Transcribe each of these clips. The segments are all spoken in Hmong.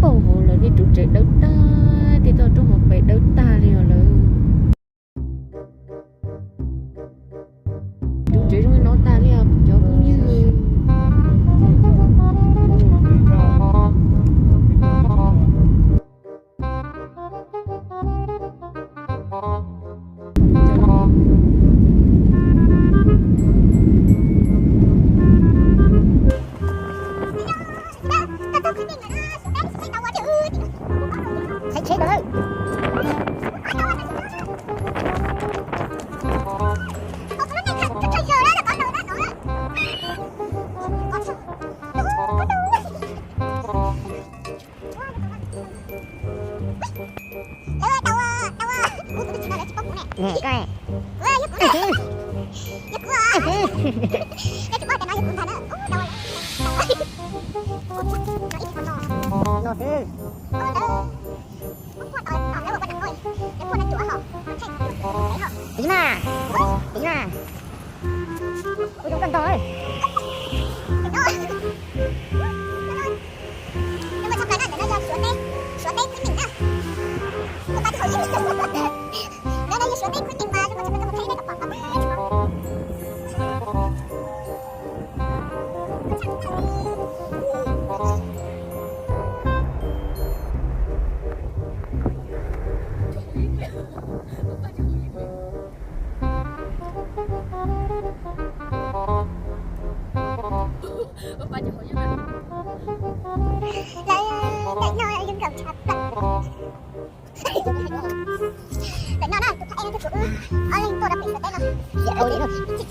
Paum hauv lawv tej ru tsev dawb tag, tej toj roob hauv pes dawb tag li os lawv. Ru tsev zoo li no tag li os cov phooj ywg. Tiv na, tiv na. Ua zoo koj ntog. Lawv daim no zoo nkauj tshaj plaws. Daim no na, tus phab ej no thiab kuv wb ob leeg tuaj rau pem suav teb no, tsis tshua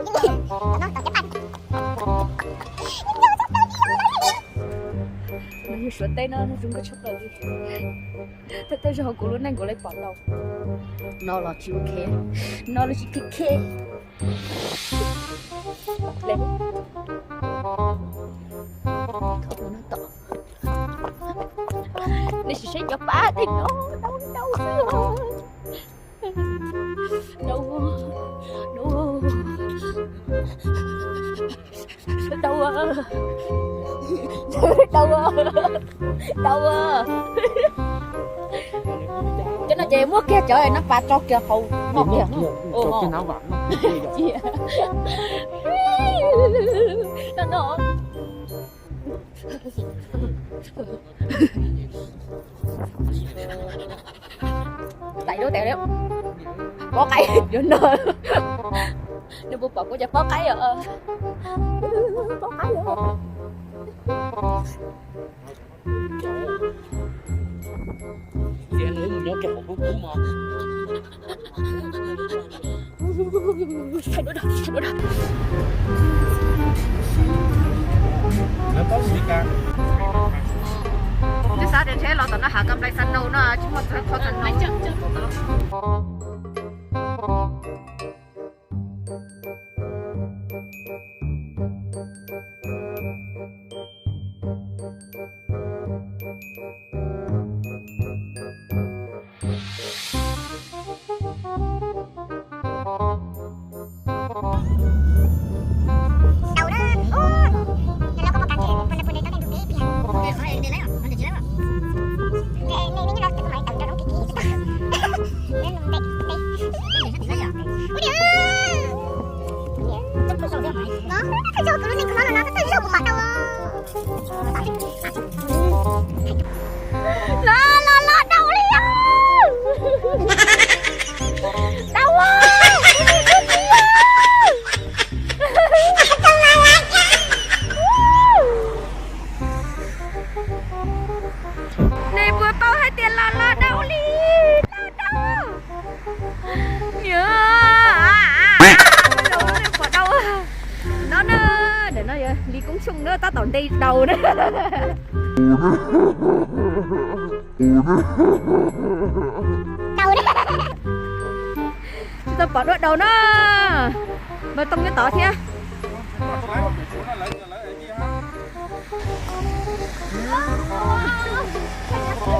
tshawm, tshua thav. No yog suav teb no zoo nkauj tshaj plaws li. Thawj thawj zaug hauv kuv lub neej kuv li pom tau. No los tsis ok, no los tsis ok. Nej sim saib cov pab tej no, dau dau xwb. Dau, dau. Dau, dau, dau. Cov no ces muab kiag cov no pas tso kiag hauv no kiag. No no. Tais lub tes li. Pob qaib yuav no. Nws puas pom kuv cov pob qaib os? Pob qaib os. Twb xav tias ntshe los tom no hav kas nplais xa nau no tsis muaj qhov xa nau. Daus na, ub, yog lawv koj puas kam ntshe poj niam poj niam tau neeg tus teb piag. Ntshe nej nej nyob no tus tus mas tawm nrog lub kiv kiv tsis tau. Ub, niam, no, thawj zaug kuv lub neej kuv hnov no no, thawj zaug kuv pom tau. Los los los, daus li os. Daus. Nej puas paub hais tias los los daus li, los daus. Niam, daus, nej pom daus. No na, ntawm no yog Lis Koob Xyooj na tab tom nte daus na. Daus na. Tsis tau pom dua daus na. Npawg Tooj nyob tod thiab. Ua,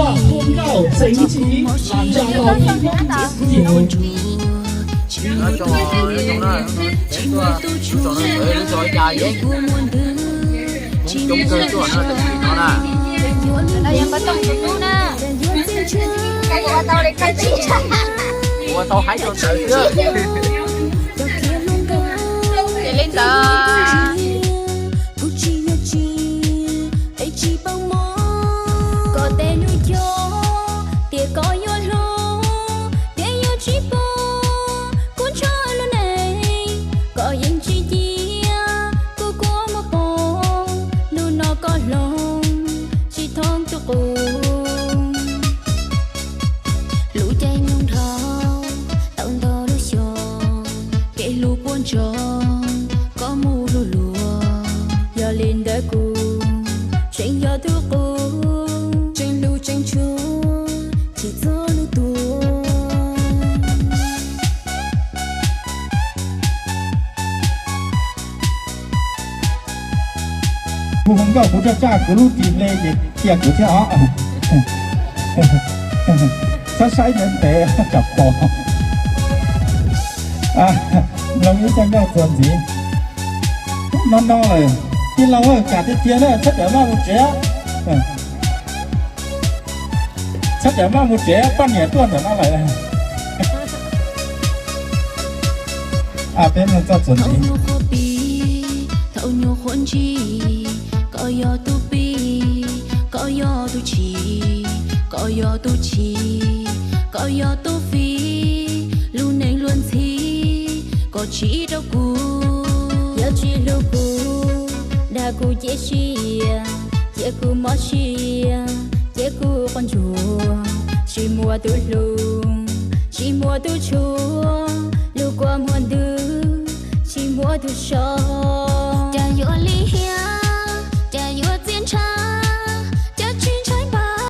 Tuaj thua nkauj xeev tsis lam nra tau ib lub txiv. Lub zos no, lub zos no, lub zos ib ca yeeb, coob kawg tuaj no, tus tim no na. Ua tau hais rau ntawd xwb. Ces li ntawd. Kuv tsis nyob tsis, es tsis paub mog. Kom tes nws cog. Hu nkauj kuv tsaj tsaj kuv lub ris hle ces cia kuv thiab os. Txhob saib ntev ntev tsam pom. Mloog ib txoj nkauj txuas ntxiv. No no lawm, tij laug, kam tiag tiag na, txhob rawm maj mus tsev. Txhob rawm maj mus tsev, poj niam tuaj ntawm no lawm. Peb mloog txoj txuas ntxiv. Thaum nyuag qhuav ntsis, thaum nyuag qhuav ntsis, koj yog tus pib, koj yog tus tshis, koj yog tus tshis, koj yog tus fij, lub neej luag ntxhi, koj tsis rau kuv. Yog tsis hlub kuv, dag kuv cia siab, cia kuv mob siab, cia kuv quaj ntsuag, tsis muaj tus hlub, tsis muaj tus tshua, lub kua muag ntws, tsis muaj tus so.